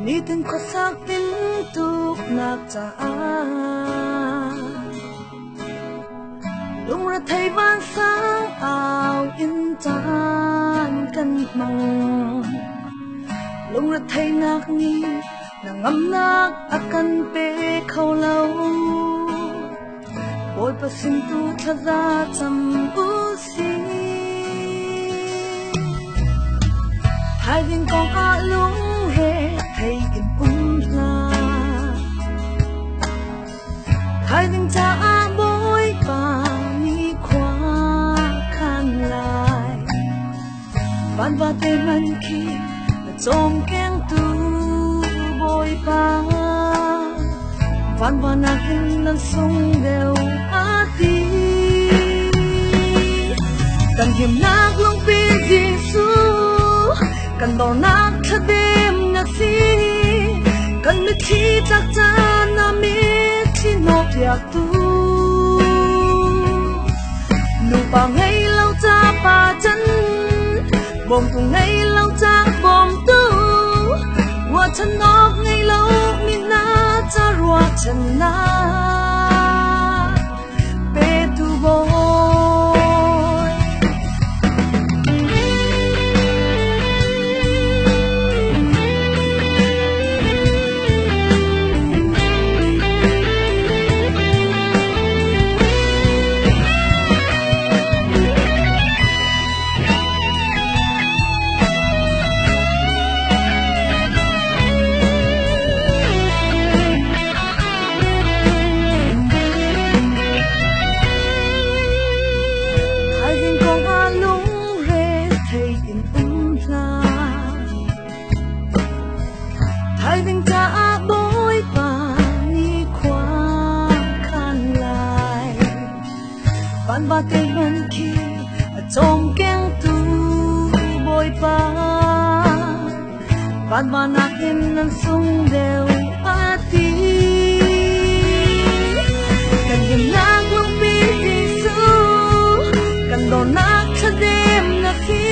Nitin khuasak tintuknak caah Lungrethei vansang au in caan kan hmang. Lungretheihnak nih hnangamnak a kan pe kho lo. Bawipa sin tu thlaza cam u sih. Thaizing kong ah lungre thei in um hlah. Thaizing caah Bawipa nih khua khan lai. Vanva te hmanh khi na cawmkengtu Bawipa. Vanva nakin nan sung deuh a ti. Kan himnak lungpi Jesuh, kan dornak thladem na si. Kan mitthli tlak caan ah mitthli hnawhpiaktu. Nupa ngei lo ca pa can, bawmtu ngei lo ca bawmtu, ruahchan awk ngei lo mi hna ca ruahchannak petu Bawi. Thaizing kong ah lungre thei in um hlah. Thaizing caah Bawipa nih khua khan lai. Vanva te hmanh khi a cawmkengtu Bawipa. Vanva nakin nan sung deuh a ti. Kan himnak lungpi Jesuh, kan dornak thladem na si.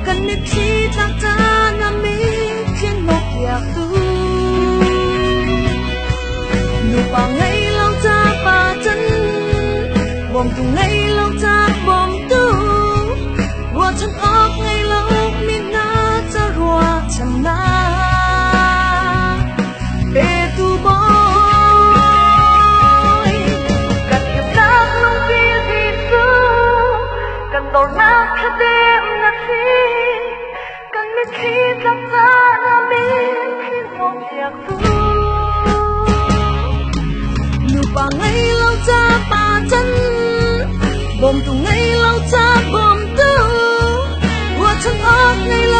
Kan mitthli tlak caan ah mitthli hnawhpiaktu. Nupa ngei lo ca pa can, bawmtu ngei lo ca bawmtu, ruahchan awk ngei lo mi hna ca ruahchannak petu Bawi. Kan himnak lungpi Jesuh, kan dornak thladem na si. Kan mitthli tlak caan ah mitthli hnawhpiaktu. Nupa ngei lo ca pa can, bawmtu ngei lo ca bawmtu, ruahchan awk ngei lo.